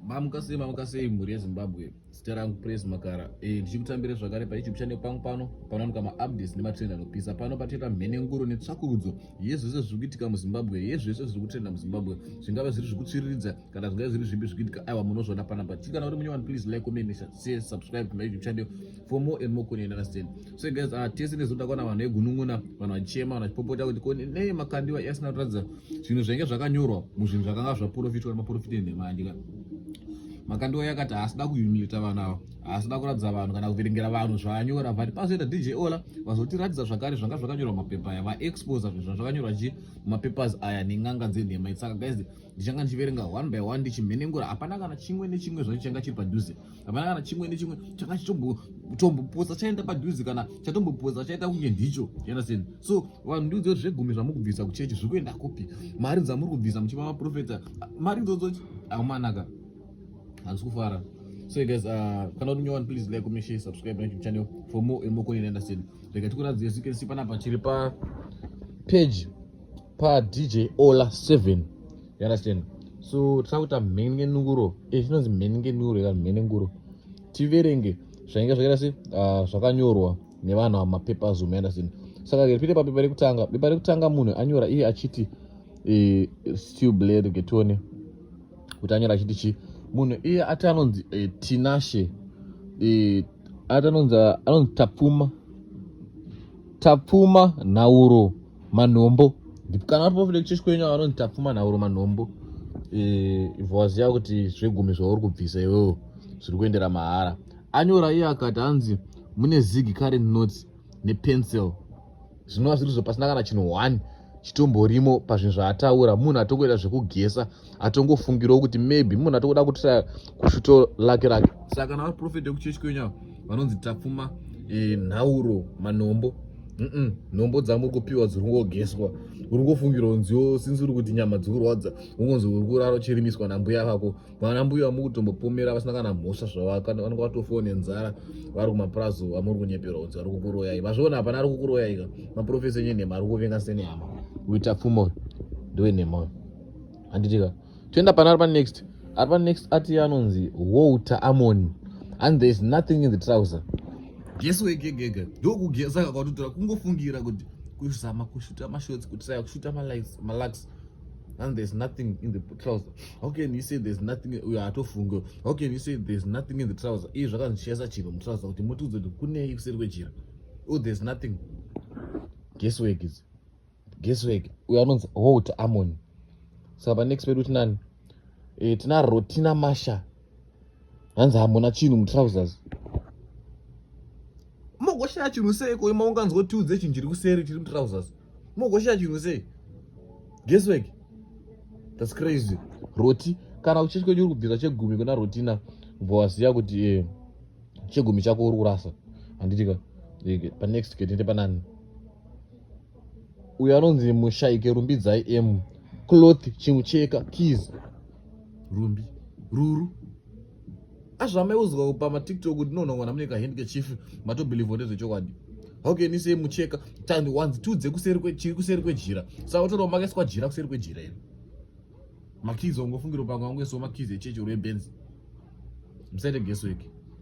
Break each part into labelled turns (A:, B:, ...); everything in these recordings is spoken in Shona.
A: Mamuka sei, mamuka sei mhuri yeZimbabwe. Zita rangu Praise Makara. Ndichikutambire zvakare paYouTube channel pangu pano panowanikwa maupdates nematrend anopisa. Pano patinoita mhenenguro netsvakurudzo yezvese zviri kuitika muZimbabwe, yezvese zviri kutrenda muZimbabwe, zvingave zviri zvekutsviriridza kana zvingave zviri zvipi zviri kuitika, aiwa munozviona panapa. Kana uri munyowani, please like, comment, share, subscribe to my YouTube channel for more and more content, understand? So guys, tese nezoda kuona vanhu vegunun'una, vanhu vachichema, vanhu vachipopota kuti ko nei Makandiwa asina kuratidza zvinhu zvainge zvakanyorwa muzvinhu zvakanga zvaprofitwa nemaprofita enhema. Andika Makandiwa yakati haasida kuhumiliate vanhu ava, haasida kuratidza vanhu kana kuverengera vanhu zvaanyora, but pazoita DJ Ola vazotiratidza zvakare zvanga zvakanyorwa mumapepa aya, vaexposa zvinhu zvanga zvakanyorwa chi mumapapers aya nen'anga dzenhema. Saka guys, ndichanga ndichiverenga one by one, ndichimhenengura. Hapana kana chimwe nechimwe zvacho changa chiri padhuze, hapana kana chimwe nechimwe changa chichitombopotsa chaenda padhuze kana chatombopotsa chaita kunge ndicho, you understand? So vanhu, ndiudze kuti zvegumi zvamuri kubvisa kuchechi zviri kuenda kupi? Mari dzamuri kubvisa muchipa maprofeta, mari idzodzo amanaka, handisi kufara. So guys, kana uri new one, please like, comment, share, subscribe my YouTube channel for more and more content, understand? Rega tikuratidze. As you can see panapa, chiri pa page pa DJ Ola 7, you understand? So tiri kuita mhengenuro, chinonzi mhengenuro kana mhenenguro, tiverenge zvainge zvakaita se zvakanyorwa nevanhu ava mapapers umu, understand? Saka ripite papepa rekutanga. Pepa rekutanga, munhu anyora iye achiti steel blade getone kuti anyora achiti chi munhu iye ati anonzi Tinashe, ati anonzi Tapfuma Nhauro Manombo. Kana vari prophet kuchechi kwenyu anonzi Tapfuma Nhauro Manombo, ibva waziva kuti zvegumi zvauri kubvisa iwewo zviri kuendera mahara. Anyora iye akati hanzi mune zig current notes nepencil, zvinova zviri zvo pasina kana chinhu one chitomborimo pazvinhu zvaataura. Munhu atongoita zvekugesa, atongofungirawo kuti maybe munhu atongoda kutira kushuto lake rake. Saka kana vari prophet ekuchechi kwenyu vanonzi Tapfuma Nhauro Manombo, nhombo dzamuri kupiwa dziri kungogeswa. Uri kungofungira unziwo sinzi uri kuti nyama dzikurwadza, ungonzi uri kurara uchirimiswa nambuya vako. Vana mbuya vamuri kutombopomera vasina kana mhosva zvavo, vanenge vatofawo nenzara vari kumapurazi amuri kunyepera kunzi vari kukuroyai. Vazviona, hapana ari kukuroyai ka. Maprofesa enyenhema ari kuvenga senehama. Uyu Tapfuma uyu ndewenhema uyu, handiti ka? Toenda pana ari panext. Ari panext ati anonzi Walter Amon and there is nothing in the trouser. Guess wegegega ndokugesa kakwatotora kungofungira kuti kuzama kushuta mashots, kutraya kushuta malaks and there's nothing in the trouser. How can you say there's nothing? Uyo atofunge, how can you say there's nothing in the trouser? Iye zvakanzi chinhu mutrouser kuti mutiudze kuti kunei kuseri kwejira. Oh, there's nothing. Guesswork is guesswork. Uyo anonzi Walter Amon. Saka panext pedu tinani? Tina Rotina Masha, hanzi hamuna chinhu mutrousers. Mogoshaya chinhu seiko? Maunganzwa tiudze chinhu chiri kuseri chiri mutrousers, mogoshaya chinhu sei? Guesswork, that's crazy. Roti, kana uchechi kwenyu uri kubvisa chegumi kuna Rotina, ubva waziva kuti chegumi chako uri kurasa, handitika? Panext ketende panani? Uyo anonzi Mushaike Rumbidzai M cloth, chimucheka, keys, rumbi ruru azvamaiudzwa pamaTikTok kuti nonongwana mune kahandkerchief, matobelieve ndezvechokwadi. How can you say mucheka tandi wanzi tiudze kuseri chiri kuseri kwejira? Saka utorawo makaiswa jira kuseri kwejira iri, makeys, ungofungira pamwe wangoisawo makeys echechi uri ebenzi. Musaite guesswork.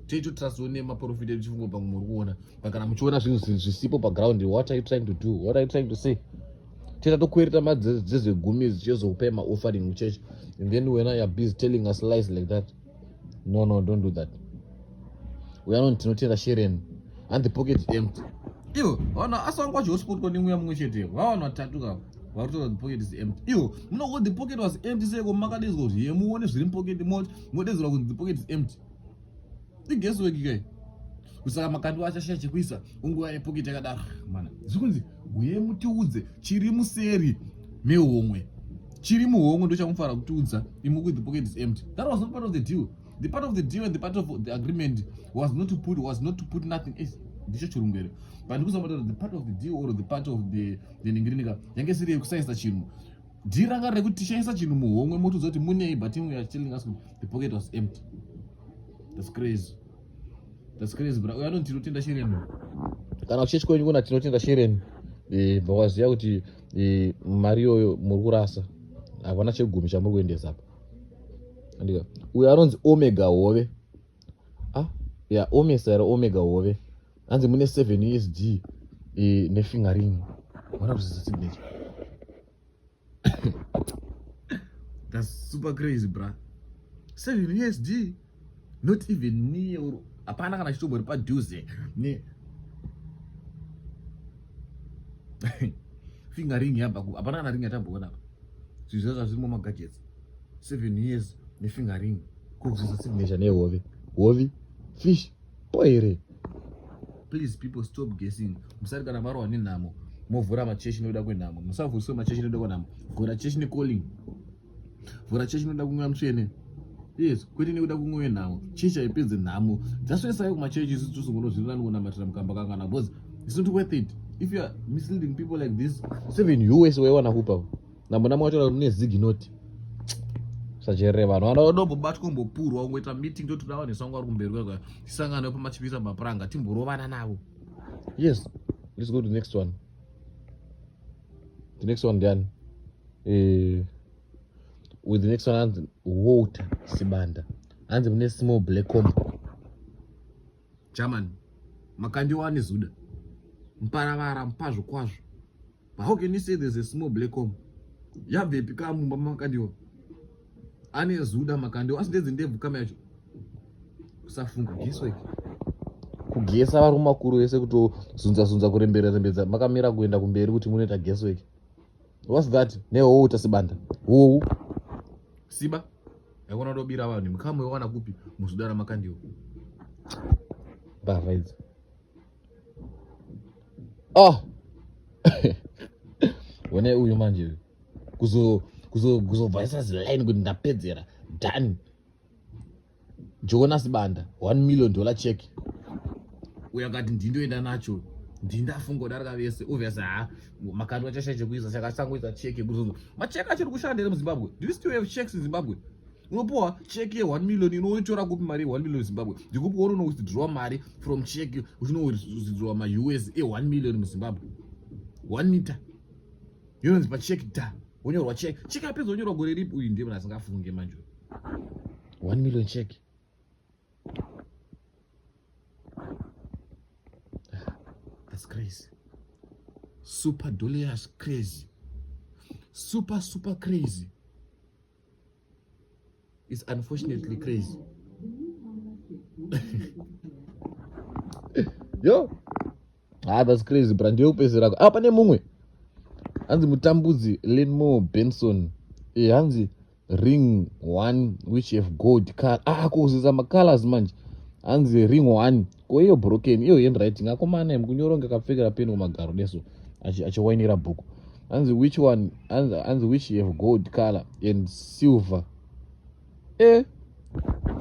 A: Toitotrustwo nemaprofita edu, chifungo pamwe muri kuona, but kana muchiona zvinhu zvisipo paground, what are you trying to do? What are you trying to say? Toita tokwereta madzezvegumi dzichizokupai maoffering muchechi and then when you are busy telling us lies like that. No, don't do that. Uyo anonzi Tinotenda Sheren and the pocket is empty. Ivo vana asi vanga vachihospotwa nemweya mumwe chete, vavanhu vatatu ka vari kutaura the pocket is empty. Ivo munoko the pocket was empty seiko? Makadedzwa kuti ye muone zviri mupocket, modedzerwa kuti the pocket is empty. Iguesswork kai. Kusaka Makandiwa achashaya chekuisa unguva yepocket yakadaro mana zvikunzi uye mutiudze chiri museri mehomwe, chiri muhomwe ndochamufanira kutiudza imuku. The pocket is empty, that was not part of the deal. The part of the deal and the part of the agreement was not to put nothing else. Ndicho chirungu here? But ndikuzama the part of the deal or the part of the ningirinika yange isiri yekusaisa chinhu. Deal ranga rekuti tishaisa chinhu muhomwe, motiudza kuti munei, but imwe are telling us the pocket was empty. That's crazy, that's crazy, bra. Uyo anonzi Tinotenda Shereni. Kana kuchechi kwenyu kuna Tinotenda Shereni, bva waziva kuti mari iyoyo muri kurasa, hapana chegumi chamuri kuendesa apa. Andika uyo anonzi Omega Hove. Ah, ya Omesa here Omega Hove. Hanzi mune 7 USD e, nefinger ring. Mwana kuzisa signature. That's super crazy, bruh. 7 USD not even near hapana kana chitombori padhuze ne finger ring yabva ku hapana kana ring yatamboona apa zvinhu zvacho zvazvirimo magadgets 7 years nefinger ring kokuzoisa signature nehove hovi fish po here please people stop guessing musati kana marohwa nenhamo movhura machechi nekuda kwenhamo musavhuriswe machechi nekuda kwenhamo vhura chechi necalling vhura chechi nekuda kumweya mutsvene yes kwete nekuda kumweya wenhamo chechi haipedze nhamo dzaswesai kumachechi isu tozongonozvirira nekunamatira mukamba kangana because it's not worth it if you are misleading people like this seven us waiwana kupa nambo namo wacho mune zigi note sacherere vanhu vana vadombobatwa kumbopurwa kungoita meeting totoda vanhu isango vari kumberi kwekwa tisangane pamachipisa mapuranga timborovana navo yes let's go to the next one the next one ndiani eh, with the next one hanzi walter sibanda hanzi mune small black combo german makandiwa ane zuda muparavara mupazvo kwazvo But how can you say there's a small black home? Yabvepi ka mumba makandiwa? Ane zuda makandiwa asi ndedzi ndebvu kama yacho. Kusafunga guesswork. Kugesa varume makuru vese kutozunza zunza kurembera rembedza makamira kuenda kumberi kuti munoita guesswork. What's that? Nehowu tasibanda. Howu. Siba. Yakona kutobira vanhu mukamu yowana kupi muzuda ramakandiwa. Mbavha idzi. Oh. Wone uyu manje kuzo kuzo kuzobvaisa ziline kuti ndapedzera done. Jonas Banda 1 million dollar check. Uyu akati ndindoenda nacho ndindafunga kudarika vese obvious ha makandwa chasha chekuisa chakasangoisa check yekuzozo macheki achiri kushanda here muzimbabwe do you still have checks in zimbabwe unopuwa cheki ye 1 million inoitora kupi mari ye 1 million zimbabwe ndikupi wori unowithdrawa mari from cheki uchinowithdrawa maus e 1 million muzimbabwe 1 meter yononzi pacheki da wonyorwa cheki cheki apedza wonyorwa gore ripi uyu ndiye munhu asingafunge manje 1 million cheki That's crazy. Super Dolias crazy. Super, super crazy. It's unfortunately crazy. Yo. Ah, that's crazy, bra. Ndiyo kupedzisira. Ah, pane mumwe. Hanzi mutambudzi Lenmore Benson. Eh, hanzi ring one which have gold color. Ah, kuzisa macolors manje. Hanzi ring one. Ko iyo broken, iyo handwriting. Akomana mukunyora kunge akapfekera peni kumagaro deso achiwainira bhuku. Hanzi which one? Hanzi, hanzi which have gold color and silver. Eh.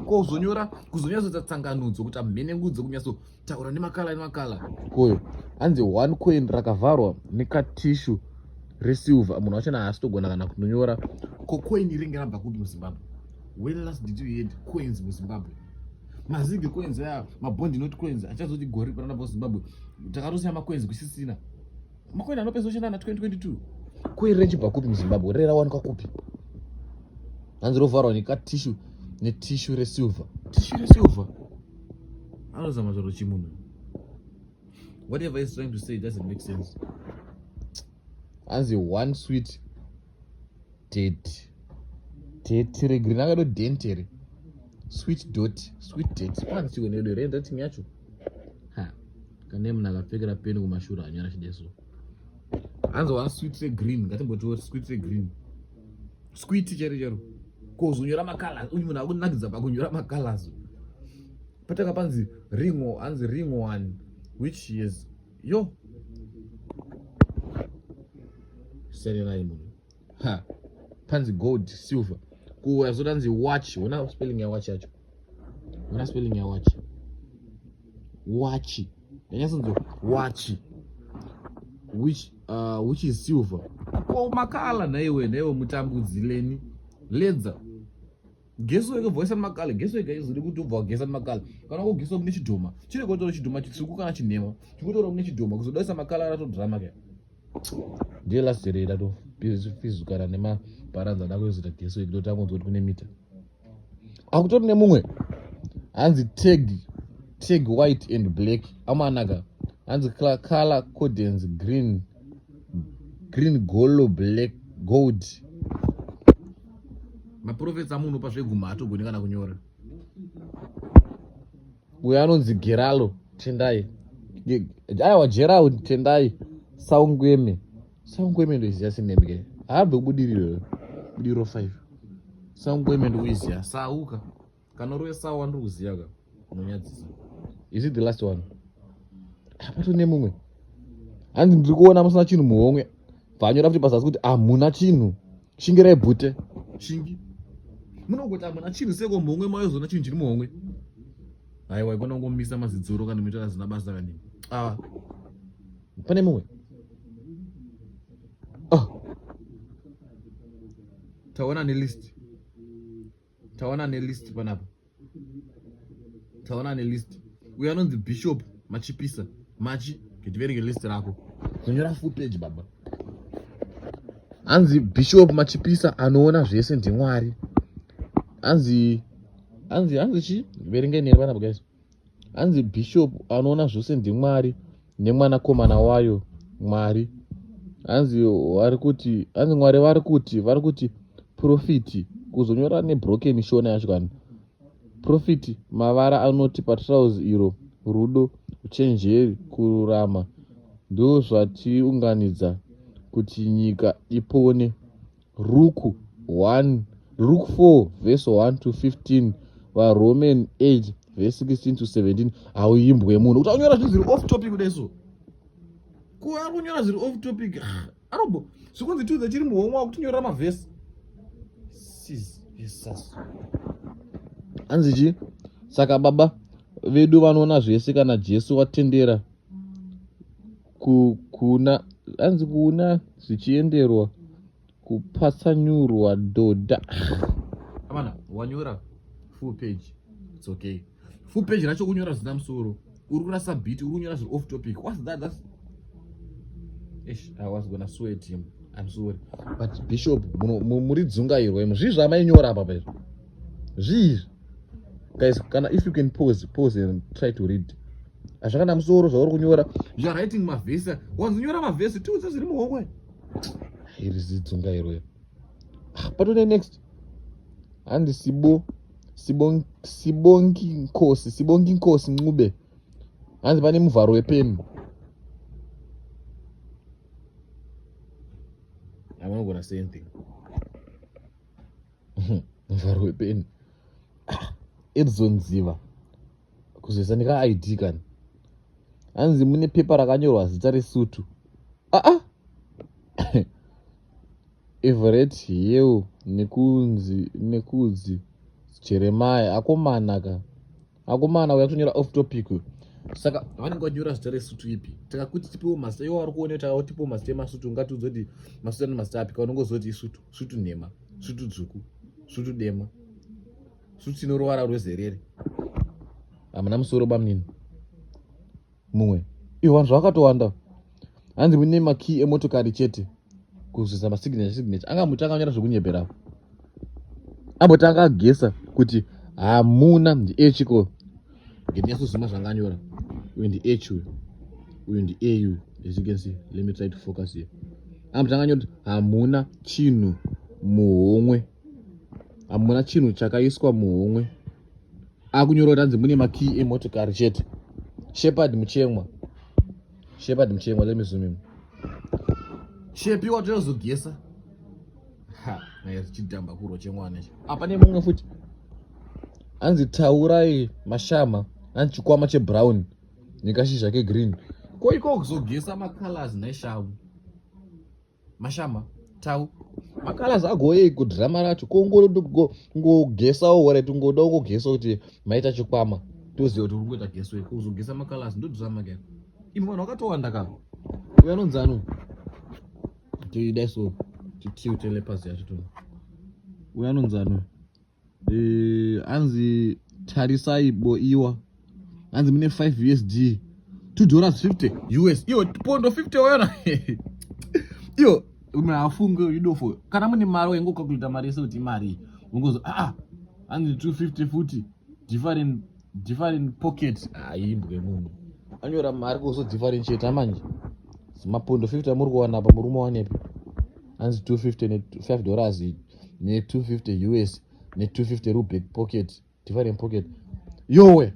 A: Ko kuzonyora kuzonyatsoita tsanganudzo kuti amhenengudzo kunyatsotaura nemakala nemakala. Koyo hanzi one coin rakavharwa nekatishu resilver munhu wacho haasi togona kana kunonyora ko coin ringe rabva kupi muzimbabwe when last did you heard coins muzimbabwe mazigi coins aya mabond not coins achazoti gore panapa zimbabwe takatosiya macoins kusisina macoin anopesa kushanda na 2022 coin rechibva kupi muzimbabwe rere rawanikwa kupi hanzi rovharwa nekatishu netishu resilver tishu resilver anozama zvaro chimunhu whatever is trying to say doesn't make sense hanzi one sweet date date regreen akado dent here sweet dot sweet date panzi chiko nedo here handwriting yacho ha kane munhu akapfekera peni kumashure anyora chideso hanzi one sweet regreen ngatimbotiwo sweet regreen sweet chero chero kozonyora macolors uyu munhu akunakidza pakunyora macolors pataka panzi ring hanzi ring one which is yo serenai munhu ha panzi gold silver kuuya zotanzi watch hona spelling yawatch yacho hona spelling yawatch watch yanyatsonzi watch which uh, which is silver ko makala nhaiwe nhaiwe mutambudzi leni ledza geso wega voisa makala geso wega izori kuti ubva wagesa makala kana kugesa mune chidhoma chiri kotora chidhoma chitsvuku kana chinhema chikutora mune chidhoma kuzodaisa makala ratodrama ke ndiye last year ratofizukana nemabharanzi ada kuzoita geso wega totanga kunzwa kuti kune mita Akutori nemumwe hanzi tag tag white and black amanaka hanzi color codens green green golo black gold. Maprofetsa amunopa zveguma hatogoni kana kunyora. Uyo anonzi Geralo Tendai, aiwa Gerald Tendai Saungweme. Saungweme ndoiziva sename ke, haabve kubudiriro budiriro 5. Saungweme ndikuiziva sauka kana uri wesawa ndiri kuziva ka unonyadzisa. Is it the last one? Apato nemumwe hanzi ndiri kuona musina chinhu muhomwe, bvanyora futi pazasi kuti hamuna chinhu, shingirai bhute shingi. Munongoti hamuna chinhu seko muhomwe mayozoona chinhu chiri muhomwe. Haiwa, ikona kungomisa mazidzoro kana muita zina basa kanini. Ah, pane mumwe. Oh. Taona nelist, taona nelist panapa, taona nelist. Uyo anonzi Bishop Machipisa Machi, ngativerenge list rako. Zonyora full page baba. Hanzi Bishop Machipisa anoona zvese ndiMwari. Hanzi hanzi hanzi chi verenge neni panapa guys. Hanzi Bishop anoona zvose ndiMwari nemwanakomana wayo Mwari. Hanzi vari kuti, hanzi Mwari vari kuti, vari kuti profiti kuzonyora nebroken shona yacho kani profiti mavara anoti patrouse iro rudo, uchenjeri, kururama ndozvatiunganidza kuti nyika ipone. Ruku 1 Luke 4 verse 1 to 15, vaRoman 8 verse 16 to 17. Hauimbwe munhu kuti aunyora zvinhu zviri off topic kudai so. Ko ari kunyora zviri off topic arobo zvikunzi tiudze chiri muhomwe wakutinyorera mavhesi. Sis Jesus. Hanzi chi saka baba vedu vanoona zvese kana Jesu watendera kuna hanzi kuna zvichienderwa kupatsanyurwa dhodha. Amana wanyora full page, it's okay. Full page racho kunyora zvisina musoro, uri kurasa beat, uri kunyora zviri off topic. What's that? That's ish, I was gonna swear at him, I'm sorry, but Bishop muri dzungairwa imo. Zvii zvamainyora apa paizvo? Zvii guys? Kana if you can pause, pause and try to read. Hazvakana musoro zvauri kunyora. You are writing mavhesi, wanzonyora mavhesi, tiudze zviri muhomwe. Iri zidzungairwa iri. Patone next. Handi sibo sibongi sibongi nkosi, sibongi nkosi Ncube. Hanzi pane muvharo wepeni. I'm not gonna say anything. Muvharo wepeni. Edson Ziva kuzoisa ndika ID kani. Hanzi mune pepa rakanyorwa zita resutu. Aa, Everett Hill nekunzi nekudzi Jeremiah. Akomana ka, akomana uya kutonyora off topic. Saka vanenge vanyora zita resutu ipi? Takakuti tipiwo mazita iwo vari kuona kuti tipiwo mazita emasutu, ungatiudza kuti masutu ane mazita api? Kaunongozoti isutu, sutu nhema, sutu dzvuku, sutu dema, sutu ino ruvara rwezerere. Hamuna musoro bamunini. Mumwe ivo vanhu zvavakatowanda. Hanzi mune makey emotokari chete kuzoisa masignature signature. Anga muti akanyora zvekunyepera, ambotanga agesa kuti hamuna. Ndi H ko ngenyatsozuma zvanganyora. Uyu ndi H, uyu uyu ndi A uyu. As you can see, let me try to focus here. Ambotanga anyora kuti hamuna chinhu muhomwe, hamuna chinhu chakaiswa muhomwe. Akunyora kuti hanzi mune makey emotokari chete. Shepard Muchemwa, Shepard Muchemwa, let me zoom in. Shepi watoyozogesa ha naye chidhamba kurwa chemwana ichi. Apa nemumwe futi hanzi taurai mashama, hanzi chikwama chebrown nekashizha kegreen. Ko iko kuzogesa macolors neshamu mashama tau macolors agoyei kudhirama racho? Kongogesawo orit, ngoda kungogesa kuti maita chikwama, toziva kuti uri kuita geso. Kuzogesa macolors ndo dhirama ke imi. Vanhu vakatowanda ka. Uyo anonzi ano toidai so titiute lepas yacho to. Uyo anonzi ano hanzi tarisai boiwa, hanzi mune 5 USD, $2.50 US. Iyo pondo 50 wayona iyo munhu afunge idofo. Kana mune mari waingokakulita mari yese kuti imari ungozo aa. Hanzi 250 futi different different pocket. Aimbwe munhu anyora mari kuzo differentiate manje. Mapondo 50 amuri kuwana apa murume wanepi? Hanzi 250 ne 5 dollars ne 250 US ne 250 rubek pocket different pocket. Yowe.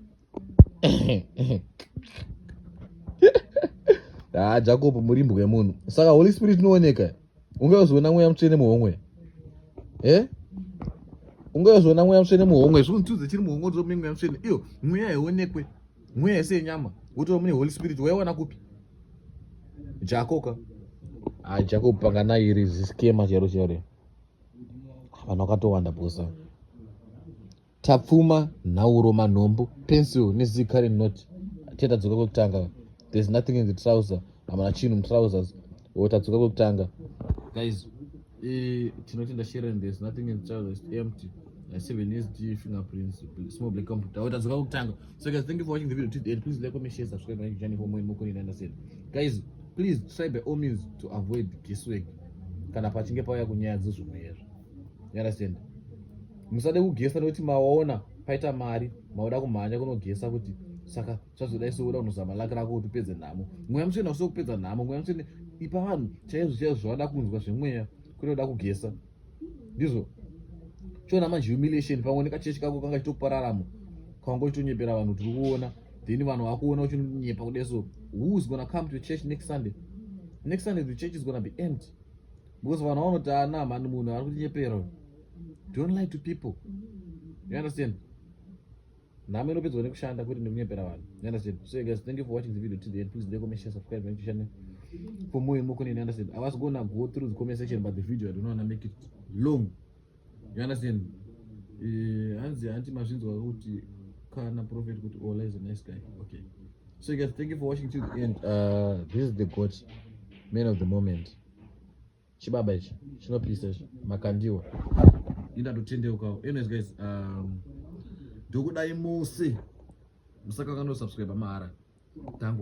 A: Ah, Jacob murimbwe yemunhu. Saka Holy Spirit inooneka. Ungazoona mweya mutsvene muhomwe. Eh? Ungazoona mweya mutsvene muhomwe. Zvinhu chiri muhomwe kuti mune mweya mutsvene. Iyo mweya haionekwe. Mweya yese yenyama. Wotova mune Holy Spirit waiwana kupi? Jacob ka. Ah, Jacob pangana iri ziskema chero chero. Vanhu vakatowanda bosa. Tapfuma, nhauro, manhombo, pencil nezig current note. Tadzoka kwekutanga. There's nothing in the trouser. Hamuna chinhu mutrousers. O tadzoka kwekutanga. Guys, tinotenda Sharon, there's nothing in the trousers, it's empty. 7 SD fingerprints, small black computer. Oh, tadzoka kwekutanga. So guys, thank you for watching the video to the end. Please like, comment, share, subscribe my channel for more and more content. Understand. Guys, please try by all means to avoid guesswork. Kana pachinge pauya kunyaya dzezvomweya. You understand? Musade kugesa nekuti maona paita mari, mauda kumhanya kunogesa kuti saka zvazodai seuda kunozama laki rako kuti upedze nhamo. Mweya mutsvene hausi kupedza nhamo. Mweya mutsvene ipa vanhu chaizvo chaizvo zvavada kunzwa zvemweya kwete kuda kugesa. Ndizvo chiona manje humiliation pamwe nekachechi kako kanga chitokupa raramo kanga uchitonyepera vanhu tiri kuona, then vanhu vakuona uchinonyepa kudai. So who is gonna come to church next Sunday? Next Sunday the church is gonna be empty because vanhu vanoti ana mhani munhu ari kutinyepera. Don't lie to people, you understand? Nhamo inopedzwa nekushanda kwete nekunyepera vanhu, you understand? So guys, thank you for watching the video to the end. Please like, comment, share, subscribe my channel for more and more content, you understand? I was gonna go through the comment section, but the video, I don't wanna make it long, you understand? Hanzi hanti mazvinzwa kuti kana prophet kuti Ola is a nice guy. Okay, so guys, thank you for watching to the end. This is the god man of the moment. Chibaba ichi chinopisa ichi, Makandiwa indatotendeukawo. Anyways guys, ndokudai mose, musakanganwa subscribe mahara tangu.